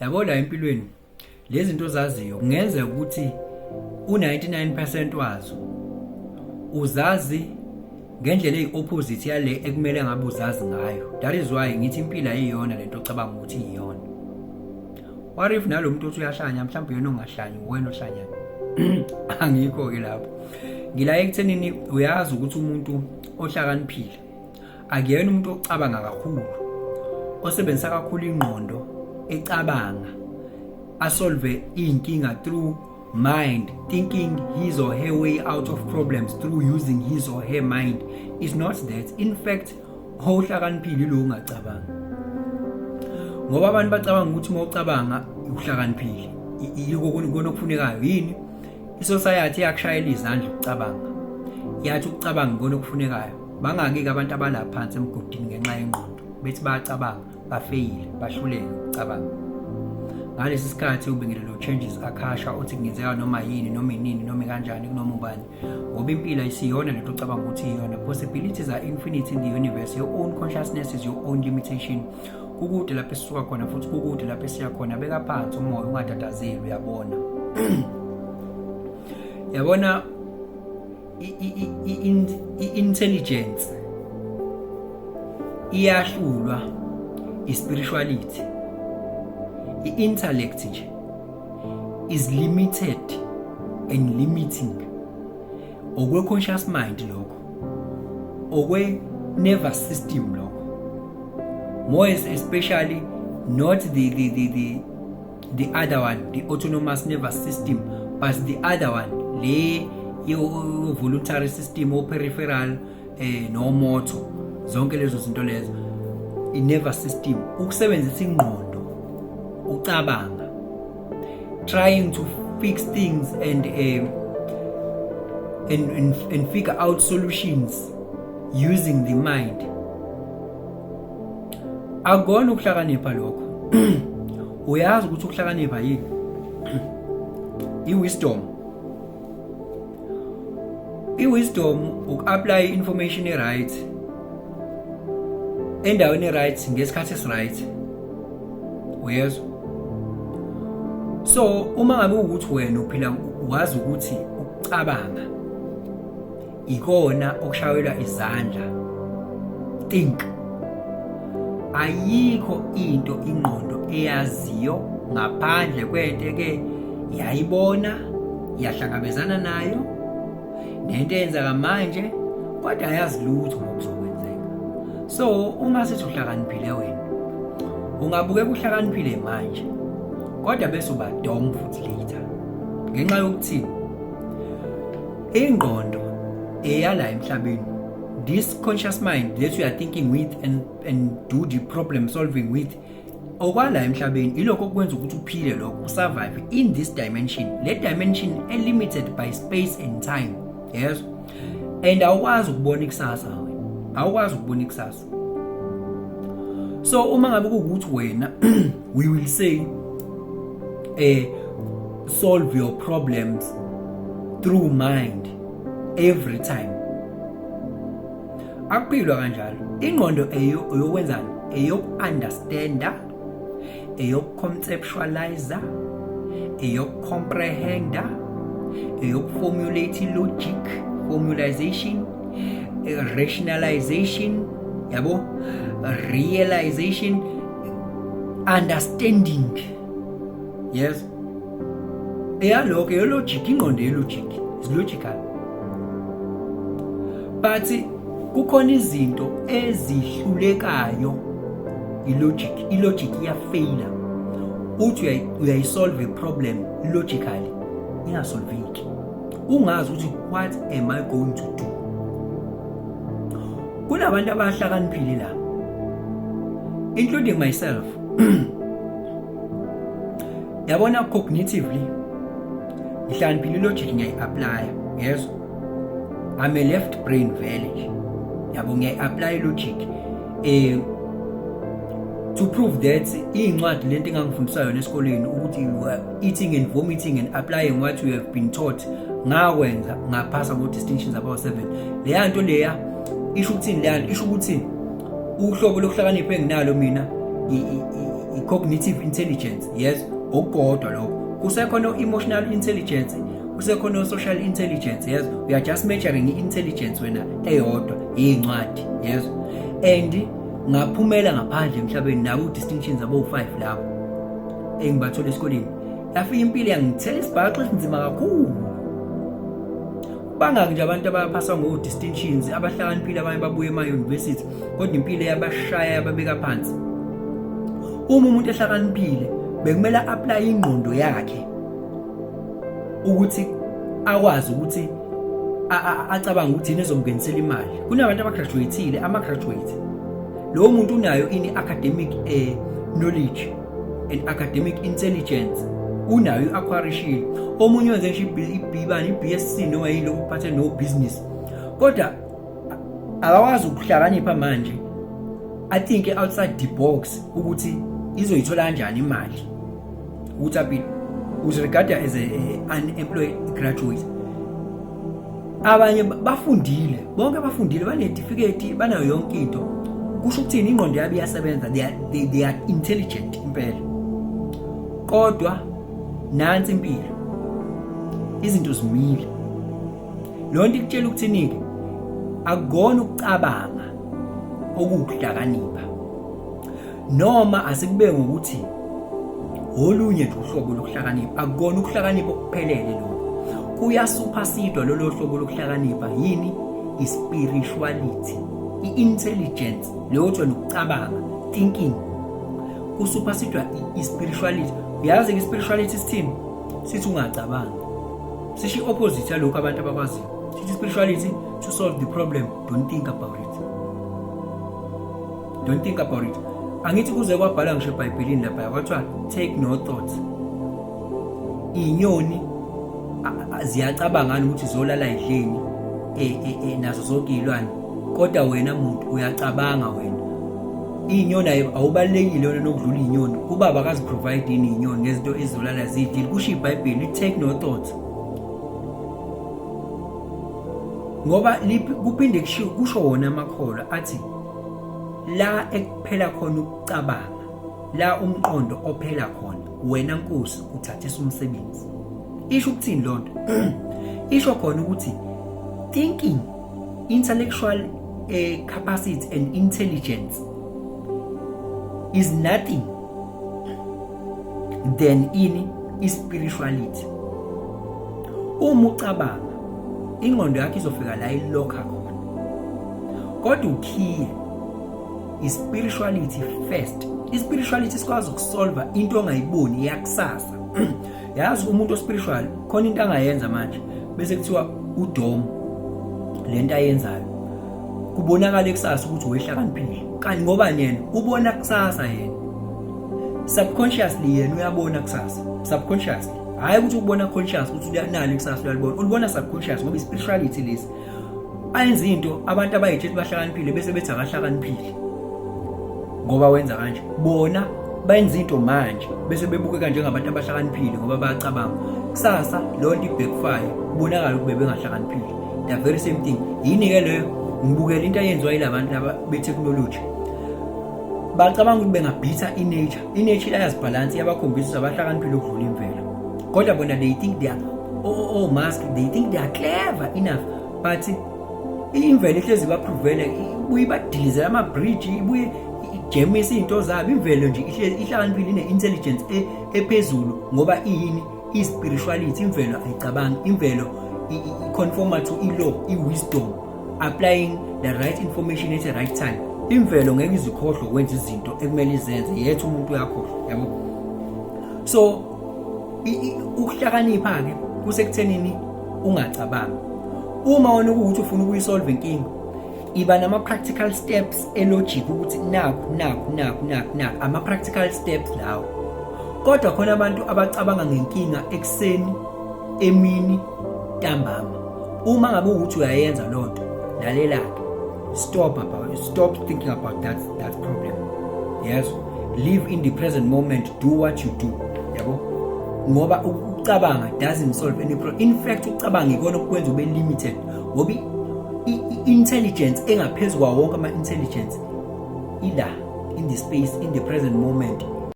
Yabo, la empilweni lezi zinto ozaziyo kungenzeka ukuthi u-99% wazo uzazi ngendlela eyi-opposite yale ekumele ngabe uzazi ngayo. That is why ngithi impilo ayiyona lento ocabanga ukuthi iyona. What if nalo muntu othi uyahlanya, mhlawumbe yena ongahlanyi, wena ohlanyayo? Angikho-ke lapho, ngila ekuthenini uyazi ukuthi umuntu ohlakaniphile akuyena umuntu ocabanga kakhulu, osebenzisa kakhulu ingqondo, ecabanga asolve iy'nkinga through mind, thinking his or her way out of problems through using his or her mind. Is not that. In fact, ohlakaniphile ilo ungacabanga, ngoba abantu bacabanga ukuthi uma ucabanga uhlakaniphile. Yiko kona okufunekayo yini? I-society iyakushayela izandla ukucabanga, yathi ukucabanga ikona okufunekayo. Bangaki-ke abantu abala phansi emgodini ngenxa yengqondo, bethi bayacabanga, bafeyile, bahluleke ukucabanga? Ngalesi sikhathi ubingelelo Changes Akasha othi kungenzeka noma yini, noma inini, noma kanjani, kunoma ubani, ngoba impilo ayisiyona lento ocabanga ukuthi iyona. Possibilities are infinite in the universe. Your own consciousness is your own limitation. Kukude lapho esisuka khona futhi kukude lapho esiya khona. Beka phansi umoya, ungatatazeli. Uyabona, yabona, i-intelligence iyahlulwa i-spirituality. I-intellect nje is limited and limiting, okwe-conscious mind lokho, okwe-nervous system lokho, more especially not the other one, the autonomous nervous system, but the other one, le yo voluntary system, o peripheral no motor, zonke lezo zinto lezo, i nervous system. Ukusebenzisa ingqondo ucabanga, trying to fix things and figure out solutions using the mind, akona ukuhlakanipha lokho. Uyazi ukuthi ukuhlakanipha yini? I-wisdom. I-wisdom uku-apply information e-right endaweni e-right ngesikhathi esi-right, uyezwa? So uma ngabe ukuthi wena uphila wazi ukuthi ukucabanga ikona okushayelwa izandla, think, ayikho into ingqondo eyaziyo ngaphandle kwento ke yayibona, yahlangabezana nayo nento eyenzeka manje, kodwa ayazi lutho ngokuzokwenzeka. So uma sithi uhlakaniphile wena, ungabukeka uhlakaniphile manje, kodwa bese uba dumb futhi later, ngenxa yokuthi ingqondo eyala emhlabeni, this conscious mind that you are thinking with and do the problem solving with, okwala emhlabeni, ilokho okwenza ukuthi uphile, lokho usurvive in this dimension, le dimension limited by space and time, yes, and awukwazi ukubona ikusasa wena, awukwazi ukubona ikusasa. So uma ngabe kuwukuthi wena, we will say, solve your problems through mind every time, akuphilwa kanjalo. Ingqondo eyo eyokwenzani? Eyoku-understanda, eyoku-conceptualize, eyoku-comprehenda, eyoku-formulate, logic formalization, rationalization, yabo, realization, understanding, yes, eyalokho, eyo-logic. Ingqondo ye-logic is logical, but kukhona izinto ezihlulekayo i-logic. I-logic iyafeyila. Uthi uyayisolve i-problem logically, ingasolveki, ungazi ukuthi what am I going to do. Kunabantu abahlakaniphile la, including myself, yabona. Cognitively ngihlakaniphile, i-logic ngiyayi-applya, yezwa? I'm a left brain vele nje, yabo, ngiyayi-apply logic. To prove that, iy'ncwadi lento engangifundisa yona esikoleni ukuthi you are eating and vomiting and applying what you have been taught, ngakwenza, ngaphasa ngo-distinctions about seven. Leya nto leya isho ukuthini? Leya nto isho ukuthi uhlobo lokuhlakanipha enginalo mina, I-cognitive intelligence, yes, okukodwa lokho. Kusekhona emotional intelligence, kusekhona social intelligence, yes. We are just measuring i-intelligence wena eyodwa yezincwadi, yes. And ngaphumela ngaphandle emhlabeni nabo distinctions abo-5 labo engibathola esikoleni. Yafika impilo yangithela isibhaxo esinzima kakhulu. Bangaki nje abantu abaphasa ngo-distinctions, abahlakaniphile, abanye babuye ema-university, kodwa impilo yabashaya yababeka phansi. Uma umuntu ehlakaniphile bekumele apply ingqondo yakhe ukuthi akwazi ukuthi acabange ukuthi yini ezomngenisela imali. Kunabantu abagraduate-ile, ama-graduate. Lowo muntu unayo ini academic knowledge and academic intelligence, unayo i-acquisition. Omunye wenze ngisho ibani i-BSc noma yini lokhu kuphathe no business, kodwa akakwazi ukuhlakanipha manje I think outside the box ukuthi izoyithola kanjani imali ukuthi aphile. Is regarded as a unemployed graduate. Abanye bafundile, bonke bafundile, banetifiketi, banayo yonke into. Kusho ukuthini? Ingqondo yabo iyasebenza, they are intelligent impela, kodwa nansi impilo, izinto zimile. Leyo nto ikutshela ukuthini-ke? Akukona ukucabanga okuwukuhlakanipha, noma asikube ngokuthi olunye nje uhlobo lokuhlakanipha. Akukona ukuhlakanipha okuphelele lokho, kuyasupersedwa lolo hlobo lokuhlakanipha. Yini? I-spirituality, i-intelligence leyo kuthiwa nokucabanga, thinking, kusupersedwa i-spirituality. Uyazi-ke i-spirituality sithini? Sithi ungacabangi. Sisho i-opposite yalokhu abantu abakwaziyo. Sithi spirituality, to solve the problem, don't think about it, don't think about it. Angithi kuze kwabhalwa ngisho eBhayibhelini lapha, kwathiwa take no thoughts. Inyoni ziyacabanga ukuthi zolala idleni, nazo zonke izilwane, kodwa wena muntu uyacabanga. Wena iy'nyoni awubalulekile wena nokudlula iy'nyoni. Ubaba akaziprovide yini iy'nyoni ngezinto ezizolala ziyidile? Kusho iBhayibheli, take no thoughts. Ngoba kuphinde kusho wona amakholwa athi la ekuphela khona ukucabanga, la umqondo ophela khona, wena Nkosi uthathisa umsebenzi. Isho ukuthini lonto? Isho khona ukuthi thinking, intellectual capacity and intelligence is nothing than ini i-spirituality. Uma ucabanga, ingqondo yakho izofika la ilokha khona, kodwa ukhiye i-spirituality first. I-spirituality sikwazi ukusolva into ongayiboni yakusasa. Yazi umuntu ospiritual khona into angayenza manje bese kuthiwa udom lento ayenzayo, kubonakala kusasa ukuthi wehlakaniphile, kanti ngoba yena ubona kusasa. Yena subconsciously, yena uyabona kusasa subconsciously, hhayi ukuthi ukubona conscious ukuthi uyanalo ikusasa. Uyalibona, ulibona subconscious ngoba i-spirituality lesi. Ayenza into abantu abayitshethi bahlakaniphile bese bethi akahlakaniphile ngoba wenza kanje. Bona bayenza into manje bese bebukeka njengabantu abahlakaniphile ngoba bayacabanga. Kusasa leyo nto i-backfire, kubonakala ukuthi bebengahlakaniphile. The very same thing yini-ke leyo? Ngibukela into ayenziwa yila bantu laba be-technology. Bacabanga ukuthi bengabhitha i-nature. I-nature iyazibhalansa, iyabakhombisa ukuthi abahlakaniphile ukudlula imvelo, kodwa bona they think they are oh, Musk, they think they are clever enough, but imvelo ihlezi ibaprovele, ibuye ibadilizela ama-bridge, ibuye ijemise iy'nto zabo. Imvelo nje ihlezi ihlakaniphile, ine-intelligence ephezulu ngoba iyini? I-spirituality. Imvelo ayicabangi, imvelo i-conforma to i-law, i-wisdom, applying the right information at the right time. Imvelo ngeke izikhohlwe ukwenza izinto ekumele izenze, yethu umuntu uyakhohlwa, yabo. So ukuhlakanipha-ke kusekuthenini ungacabangi. Uma wena ukuthi ufuna ukuyisolve inkinga, iba nama-practical steps elogic ukuthi nakhu, nakhu, nakhu, nakhu, nakhu, ama-practical steps lawo. Kodwa khona abantu abacabanga ngenkinga ekuseni, emini, ntambama. Uma ngabe ukuthi uyayenza loo nto, lalela-ke, stop thinking about that problem, yes. Live in the present moment, do what you do, yabo, ngoba ukucabanga doesn't solve any problem. In fact, ukucabanga ikona okwenza ube limited, ngoba i-intelligence engaphezu kwawo wonke ama-intelligence ila in the space, in the present moment.